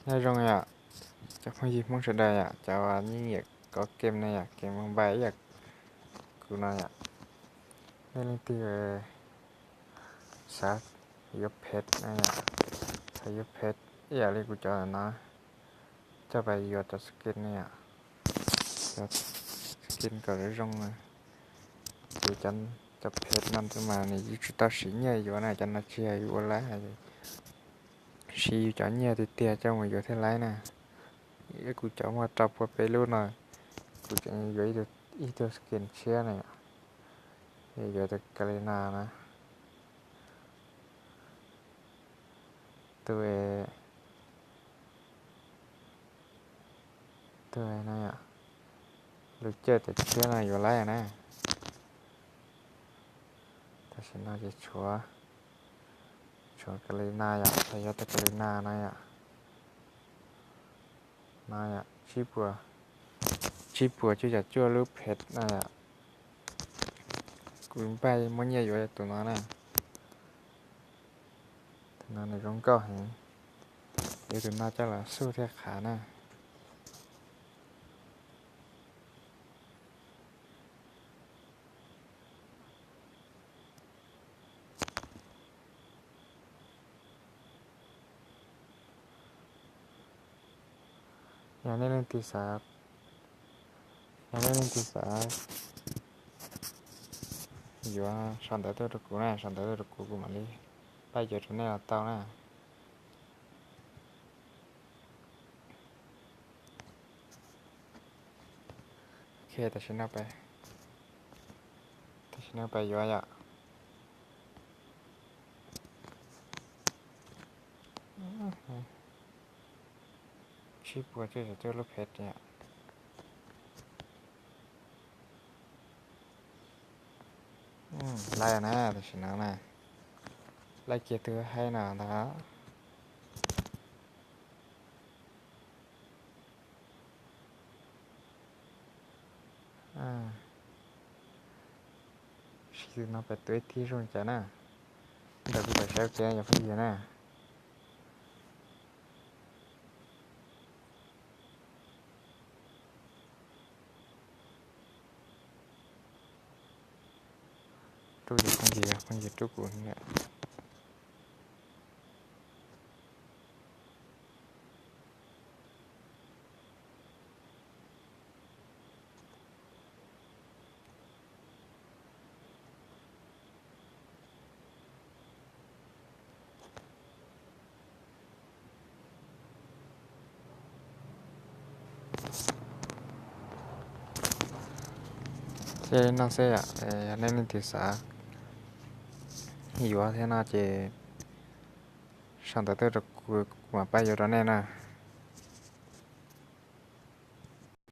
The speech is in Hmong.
Nyob zoo yom, cov phooj ywg Hmoob sawv daws yom, cov uas yeej nyiam kov game ne yom, game Mobile ib yam kuv no yom. Nej leej twg xav yuav pet no yom, xav yuav pet ib yam li kuv cov no, coj pais yuav cov skin ne yom, cov skin kom zoo zoo na. Ces cov pet no mas nws yeej tsis tau siv nyiaj yuav na, cov no tsis yog yus ua laiv, siv yus cov nyiaj tiag tiag coj mus yuav thiaj laiv na. Kuv cov muaj rau pua peb lub no, kuv tseem yuav ib tug skin tshiab na yom, yuav tus Kalina na, tus, tus no yom, lub cawj tus tshiab no yuav laiv na. Tam sim no ces tshuav, tshuav Kalina yom, xav yuav tus Kalina no yom. No yom, tsib puas, tsib puas cuaj caum cuaj lub pet no yom. Kuv npaj muab nyiaj yuav tus no na. Tus no nws zoo nkauj heev, yuav tus no coj los xub thiaj qhav na. Yog nej leej twg xav, yog nej leej twg xav yuav sau ntawv tuaj rau kuv na, sau ntawv tuaj rau kuv, kuv mam li pab yuav rau nej los tau na. Ok, tam sim no peb, tam sim no peb yuav yom. Tsib puas cuaj caum cuaj lub pet yom. Laij na, tam sim no na, laij kiag tus haib no ntag. Siv tus no pais tua ib tib zoo cas na. Ntawm kuv pais saib ua ke cov phooj ywg na. Rub tus phooj ywg, phooj ywg rub kuv na. Ces li no xwb yom, yog nej leej twg xav yuav thiab no ces sau ntawv tuaj rau kuv, kuv mam pab yuav rau nej na.